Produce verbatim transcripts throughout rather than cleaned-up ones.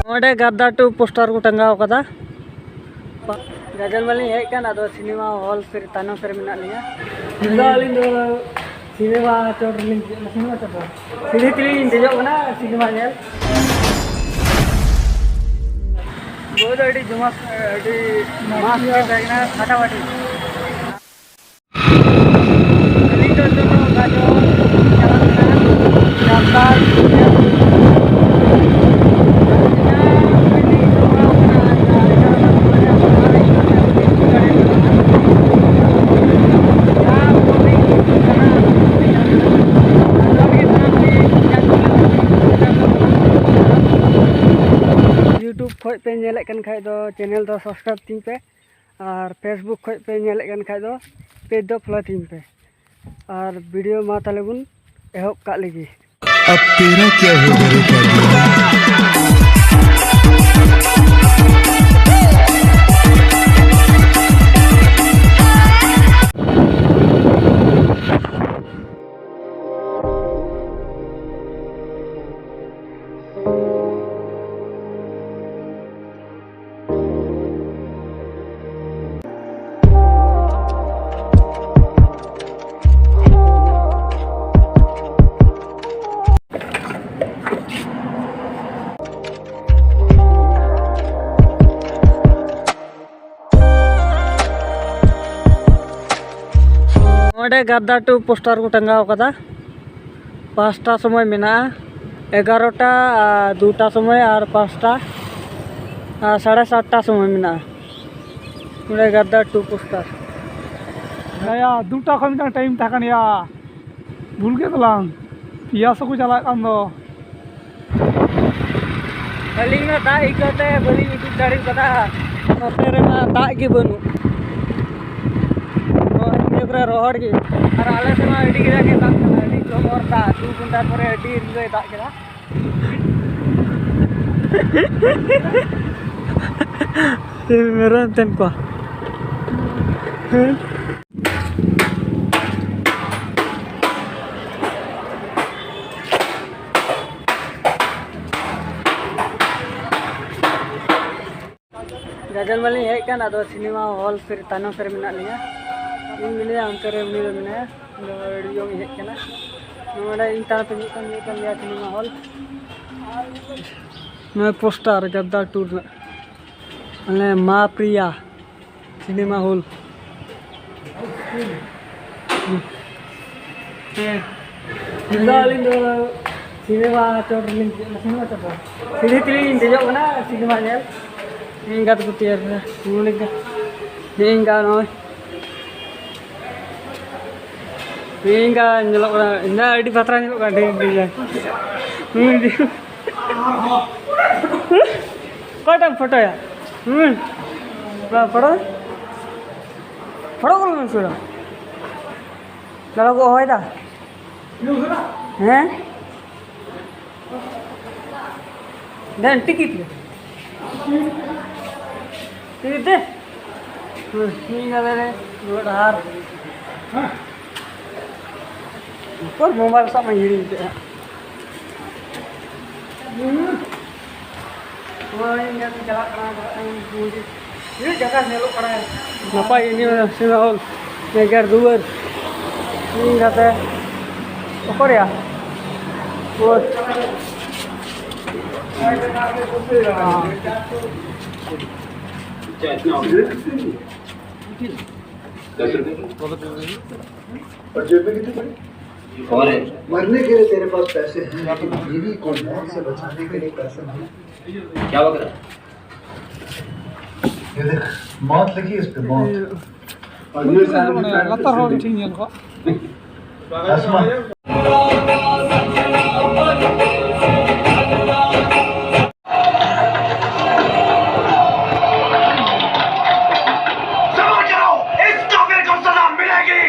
ᱱᱚᱰᱮ ᱜᱟᱫᱫᱟ two poster ᱠᱚ ᱴᱟᱸᱜᱟᱣ ᱠᱟᱫᱟ᱾ ᱜᱟᱡᱚᱞ ᱢᱟᱞᱤᱧ ᱦᱮᱡ ᱟᱠᱟᱱ, ᱟᱫᱚ ᱥᱤᱱᱮᱢᱟ ᱦᱚᱞ ᱥᱮᱫ ᱨᱮ ᱛᱟᱭᱱᱚᱢ ᱥᱮᱫ ᱨᱮ ᱢᱮᱱᱟᱜ ᱞᱤᱧᱟ᱾ ᱱᱤᱛᱚᱜ ᱟᱹᱞᱤᱧ ᱫᱚ ᱥᱤᱱᱮᱢᱟ ᱪᱚᱴ ᱨᱮᱞᱤᱧ ᱫᱮᱡᱚᱜ ᱠᱟᱱᱟ, ᱥᱤᱱᱮᱢᱟ ᱪᱚᱴ ᱨᱮ᱾ ᱥᱤᱲᱤ ᱛᱮᱞᱤᱧ ᱫᱮᱡᱚᱜ ᱠᱟᱱᱟ ᱥᱤᱱᱮᱢᱟ ᱧᱮᱞ᱾ ᱵᱳᱭ ᱫᱚ ᱟᱹᱰᱤ ᱡᱚᱢᱟᱥ, ᱟᱹᱰᱤ ᱢᱟᱥ ᱜᱮ ᱛᱟᱦᱮᱸ ᱠᱟᱱᱟ, ᱯᱷᱟᱴᱟᱯᱷᱟᱴᱤ᱾ ᱟᱹᱞᱤᱧ ᱫᱚ ᱱᱤᱛᱚᱜ ᱫᱚ ᱜᱟᱡᱚᱞ ᱪᱟᱞᱟᱜ ᱠᱟᱱᱟ, ᱡᱟᱢᱛᱟᱲ᱾ YouTube ᱠᱷᱚᱡ ᱯᱮ ᱧᱮᱞᱮᱫ ᱠᱟᱱ ᱠᱷᱟᱡ ᱫᱚ channel ᱫᱚ subscribe ᱛᱤᱧ ᱯᱮ, ᱟᱨ Facebook ᱠᱷᱚᱡ ᱯᱮ ᱧᱮᱞᱮᱫ ᱠᱟᱱ ᱠᱷᱟᱡ ᱫᱚ page ᱫᱚ follow ᱛᱤᱧ ᱯᱮ᱾ ᱟᱨ video ᱢᱟ ᱛᱟᱦᱞᱮ ᱵᱚᱱ ᱮᱦᱚᱵ ᱠᱟᱜ ᱞᱮᱜᱮ᱾ अब तेरा क्या होगा रे पागल? ᱱᱚᱰᱮ ᱜᱟᱫᱫᱟ ᱴᱩ ᱯᱳᱥᱴᱟᱨ ᱠᱚ ᱴᱟᱸᱜᱟᱣ ᱠᱟᱫᱟ᱾ ᱯᱟᱸᱪᱴᱟ ᱥᱚᱢᱚᱭ ᱢᱮᱱᱟᱜᱼᱟ, ᱮᱜᱟᱨᱚᱴᱟ ᱟᱨ ᱫᱩᱴᱟ ᱥᱚᱢᱚᱭ ᱟᱨ ᱯᱟᱸᱪᱴᱟ ᱟᱨ ᱥᱟᱲᱮ ᱥᱟᱛᱴᱟ ᱥᱚᱢᱚᱭ ᱢᱮᱱᱟᱜᱼᱟ᱾ ᱱᱚᱰᱮ ᱜᱟᱫᱫᱟ ᱴᱩ ᱯᱳᱥᱴᱟᱨ᱾ ᱭᱟ, ᱫᱩᱴᱟ ᱠᱷᱚᱱ ᱢᱤᱫᱴᱟᱝ ᱴᱟᱭᱤᱢ ᱛᱟᱦᱮᱸ ᱠᱟᱱ ᱭᱟ, ᱵᱷᱩᱞ ᱠᱮᱫ ᱛᱟᱞᱟᱝ, ᱯᱮᱭᱟ ᱥᱚ ᱠᱚ ᱪᱟᱞᱟᱜ ᱠᱟᱱ ᱫᱚ᱾ ᱟᱹᱞᱤᱧ ᱢᱟ ᱫᱟᱜ ᱟᱹᱭᱠᱟᱹᱣ ᱛᱮ ᱵᱟᱹᱞᱤᱧ ᱩᱰᱩᱠ ᱫᱟᱲᱮ ᱠᱟᱫᱟ᱾ ᱱᱚᱛᱮ ᱨᱮᱢᱟ ᱫᱟᱜ ᱜᱮ ᱵᱟᱹᱱᱩᱜ᱾ ᱱᱚᱣᱟ ᱤᱭᱟᱹ ᱠᱚᱨᱮ ᱨᱚᱦᱚᱲ ᱜᱮ᱾ ᱟᱨ ᱟᱞᱮ ᱥᱮᱫ ᱢᱟ ᱟᱹᱰᱤ ᱠᱟᱡᱟᱠ ᱮ ᱫᱟᱜ ᱠᱟᱫᱟ, ᱟᱹᱰᱤ ᱡᱚᱵᱚᱨ ᱫᱟᱜ, ᱫᱩ ᱜᱷᱚᱱᱴᱟ ᱯᱚᱨᱮ ᱟᱹᱰᱤ ᱨᱤᱞᱟᱹᱭ ᱫᱟᱜ ᱠᱮᱫᱟ᱾ ᱢᱮᱨᱚᱢ ᱛᱮᱱ ᱠᱚ᱾ ᱜᱟᱡᱚᱞ ᱢᱟᱞᱤᱧ ᱦᱮᱡ ᱟᱠᱟᱱ, ᱟᱫᱚ ᱥᱤᱱᱮᱢᱟ ᱦᱚᱞ ᱥᱮᱫ ᱛᱟᱭᱱᱚᱢ ᱥᱮᱫ ᱨᱮ ᱢᱮᱱᱟᱜ ᱞᱤᱧᱟ᱾ ᱤᱧ ᱢᱮᱱᱟᱭᱟ ᱚᱱᱛᱮ ᱨᱮ, ᱩᱱᱤ ᱫᱚ ᱢᱮᱱᱟᱭᱟ, ᱤᱧ ᱫᱚ ᱟᱹᱰᱤ ᱡᱚᱝ ᱤᱧ ᱦᱮᱡ ᱟᱠᱟᱱᱟ᱾ ᱱᱚᱰᱮ ᱤᱧ ᱛᱟᱭᱱᱚᱢ ᱛᱮ ᱢᱤᱫᱴᱟᱝ ᱢᱤᱫᱴᱟᱝ ᱜᱮᱭᱟ ᱥᱤᱱᱮᱢᱟ ᱦᱚᱞ᱾ ᱱᱚᱣᱟ ᱯᱳᱥᱴᱟᱨ ᱜᱟᱫᱫᱟᱨ ᱴᱩ ᱨᱮᱱᱟᱜ, ᱢᱟᱱᱮ ᱢᱟ ᱯᱨᱤᱭᱟ ᱥᱤᱱᱮᱢᱟ ᱦᱚᱞ᱾ ᱦᱮᱸ, ᱱᱤᱛᱚᱜ ᱟᱹᱞᱤᱧ ᱫᱚ ᱥᱤᱱᱮᱢᱟ ᱪᱚᱴ ᱨᱮᱞᱤᱧ ᱫᱮᱡᱚᱜ ᱠᱟᱱᱟ, ᱥᱤᱱᱮᱢᱟ ᱪᱚᱴ ᱨᱮ᱾ ᱥᱤᱲᱤ ᱛᱮᱞᱤᱧ ᱫᱮᱡᱚᱜ ᱠᱟᱱᱟ ᱥᱤᱱᱮᱢᱟ ᱧᱮᱞ᱾ ᱤᱧ ᱜᱟᱛᱮ ᱠᱚ ᱛᱮᱭᱟᱨ ᱠᱟᱱᱟ᱾ ᱱᱚᱜᱼᱚ ᱱᱚᱝᱠᱟ᱾ ᱱᱮᱜᱼᱮ ᱱᱤᱝᱠᱟ ᱱᱚᱜᱼᱚᱭ᱾ ᱱᱮᱜᱼᱮ ᱱᱤᱝᱠᱟ ᱧᱮᱞᱚᱜ ᱠᱟᱱᱟ᱾ ᱤᱧ ᱫᱚ ᱟᱹᱰᱤ ᱵᱟᱛᱨᱟ ᱧᱮᱞᱚᱜ ᱠᱟᱱᱟ, ᱰᱷᱮᱨ ᱰᱤᱡᱟᱭᱤᱱ᱾ ᱦᱩᱸ, ᱰᱷᱮᱨ᱾ ᱚᱠᱚᱭᱴᱟᱜ ᱮᱢ ᱯᱷᱳᱴᱳᱭᱟ? ᱦᱩᱸ᱾ ᱵᱟ, ᱯᱷᱳᱴᱳ᱾ ᱯᱷᱳᱴᱳ ᱠᱚ ᱞᱟᱹᱜᱤᱫ ᱥᱩᱨᱟ᱾ ᱫᱟᱫᱟ ᱠᱚ ᱦᱚᱦᱚᱭᱮᱫᱟ᱾ ᱦᱮᱸ? ᱫᱮᱱ ᱴᱤᱠᱤᱴ ᱜᱮ᱾ ᱴᱤᱠᱤᱴ ᱫᱮ᱾ ᱦᱩᱸ, ᱴᱷᱤᱠ ᱜᱮᱭᱟ ᱛᱟᱦᱞᱮ᱾ ᱨᱩᱣᱟᱹᱲ ᱰᱟᱦᱟᱨ᱾ ᱩᱠᱩᱨ ᱢᱳᱵᱟᱭᱤᱞ ᱥᱟᱵ ᱢᱟᱧ ᱦᱤᱲᱤᱧ ᱠᱮᱫᱼᱟ᱾ ᱦᱩᱸ᱾ ᱦᱳᱭ, ᱤᱧ ᱪᱟᱞᱟᱜ ᱠᱟᱱᱟ, ᱪᱟᱞᱟᱜ ᱠᱟᱱᱟ, ᱢᱚᱡᱽ ᱜᱮ᱾ ᱛᱤᱱᱟᱹᱜ ᱡᱟᱭᱜᱟ ᱧᱮᱞᱚᱜ ᱠᱟᱱᱟ᱾ ᱱᱟᱯᱟᱭ ᱜᱮ ᱧᱮᱞ ᱥᱮᱱᱚᱜ ᱦᱚᱸ, ᱡᱟᱭᱜᱟ ᱫᱩᱣᱟᱹᱨ᱾ ᱤᱧ ᱜᱟᱛᱮ ᱚᱠᱚᱨᱮᱭᱟ? ᱦᱳᱭ᱾ अच्छा, इतना और जेब में कितने पड़े? मरने के लिए तेरे पास पैसे हैं, लेकिन बीवी को मौत से बचाने के लिए पैसे नहीं। क्या वगैरह? ये देख, मौत लिखी है इस पे, मौत। और ये सारे ᱢᱟᱱᱮ ᱞᱟᱛᱟᱨ ᱦᱚᱲ ᱴᱷᱤᱠ ᱧᱮᱞ ᱠᱚ। आसमान। समझ जाओ, इस काफिर को सजा मिलेगी।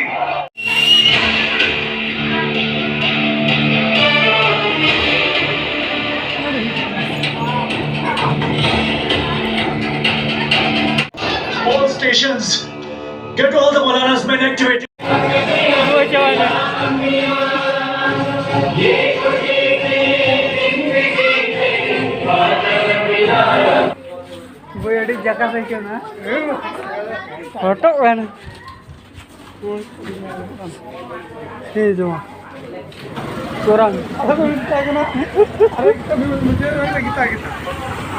All stations, get all the Maulanas men activated. ᱦᱳᱭ, ᱟᱹᱰᱤ ᱡᱟᱠᱟᱥ ᱟᱹᱭᱠᱟᱹᱣ ᱮᱱᱟ᱾ ᱦᱚᱴᱚᱜ ᱮᱱ᱾ ᱦᱮᱸ, ᱡᱚᱢᱟ᱾ ᱠᱚᱨᱟᱝ᱾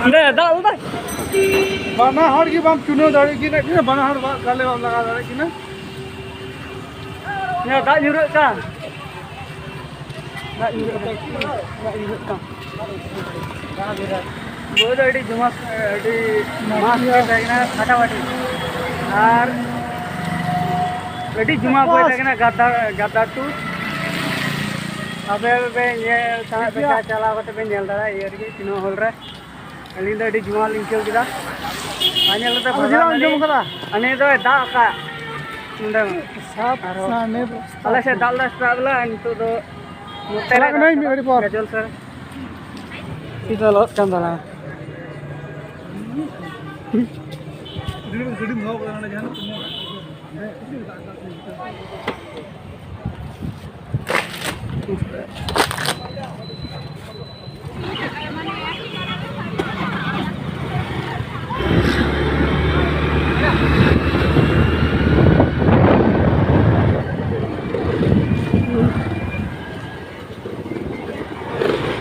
ᱚᱸᱰᱮ ᱫᱟᱜ ᱞᱮᱫᱟᱭ᱾ ᱵᱟᱱᱟ ᱦᱚᱲ ᱜᱮ ᱵᱟᱢ ᱪᱩᱱᱟᱹᱣ ᱫᱟᱲᱮᱭᱟᱜ ᱠᱤᱱᱟ, ᱵᱟᱱᱟ ᱦᱚᱲ ᱵᱟᱢ ᱜᱟᱞᱮ ᱵᱟᱢ ᱞᱟᱜᱟᱣ ᱫᱟᱲᱮᱭᱟᱜ ᱠᱤᱱᱟ᱾ ᱫᱟᱜ ᱧᱩᱨᱟᱹᱜ ᱠᱟᱱ᱾ ᱫᱟᱜ ᱧᱩᱨᱩᱜ ᱠᱟᱱ, ᱫᱟᱜ ᱧᱩᱨᱩᱜ ᱠᱟᱱ᱾ ᱵᱳᱭ ᱫᱚ ᱟᱹᱰᱤ ᱡᱚᱢᱟᱥ, ᱟᱹᱰᱤ ᱢᱟᱥ ᱜᱮ ᱛᱟᱦᱮᱸ ᱠᱟᱱᱟ, ᱯᱷᱟᱴᱟᱯᱷᱟᱴᱤ᱾ ᱟᱨ ᱟᱹᱰᱤ ᱡᱚᱢᱟ ᱵᱳᱭ ᱛᱟᱦᱮᱸ ᱠᱟᱱᱟ, ᱜᱟᱫᱫᱟᱨ, ᱜᱟᱫᱫᱟᱨ ᱴᱩ᱾ ᱟᱯᱮ ᱯᱮ ᱧᱮᱞ ᱥᱟᱱᱟᱭᱮᱫ ᱯᱮ ᱠᱷᱟᱱ, ᱪᱟᱞᱟᱣ ᱠᱟᱛᱮ ᱯᱮ ᱧᱮᱞ ᱫᱟᱲᱮᱭᱟᱜᱼᱟ, ᱤᱭᱟᱹ ᱨᱮᱜᱮ, ᱥᱤᱱᱮᱢᱟ ᱦᱚᱞ ᱨᱮ᱾ ᱟᱹᱞᱤᱧ ᱫᱚ ᱟᱹᱰᱤ ᱡᱚᱢᱟ ᱞᱤᱧ ᱟᱹᱭᱠᱟᱹᱣ ᱠᱮᱫᱟ᱾ ᱟᱨ ᱧᱮᱞ ᱠᱟᱛᱮ ᱟᱫᱚ ᱵᱷᱟᱜᱟᱣ ᱪᱮᱫᱟᱜ ᱮᱢ ᱱᱟᱞᱤᱧ᱾ ᱡᱚᱢ ᱠᱟᱫᱟ? ᱟᱨ ᱱᱤᱭᱟᱹ ᱫᱚᱭ ᱫᱟᱜ ᱟᱠᱟᱫ ᱱᱚᱸᱰᱮ ᱢᱟ᱾ ᱥᱟᱯ ᱟᱨᱦᱚᱸ ᱥᱟᱱᱮ ᱵᱚᱥᱛᱟ᱾ ᱟᱞᱮ ᱥᱮᱫ ᱫᱟᱜ ᱞᱮ ᱥᱮᱛᱟᱜ ᱵᱮᱞᱟ, ᱱᱤᱛᱚᱜ ᱫᱚ ᱱᱚᱛᱮ ᱪᱟᱞᱟᱜ ᱨᱮ ᱠᱟᱹᱱᱟᱹᱧ ᱢᱤᱫ ᱜᱷᱟᱹᱲᱤ ᱯᱚᱨ᱾ ᱜᱟᱡᱚᱞ ᱥᱮᱫ᱾ ᱥᱤᱫᱷᱟᱹ ᱞᱚᱦᱚᱫ ᱠᱟᱱ ᱛᱟᱞᱟᱝᱟ᱾ ᱜᱟᱹᱰᱤᱢ ᱫᱚᱦᱚ ᱠᱟᱫᱟ ᱱᱚᱰᱮ ᱡᱟᱦᱟᱱᱟᱜ ᱠᱚ ᱧᱟᱢᱟ?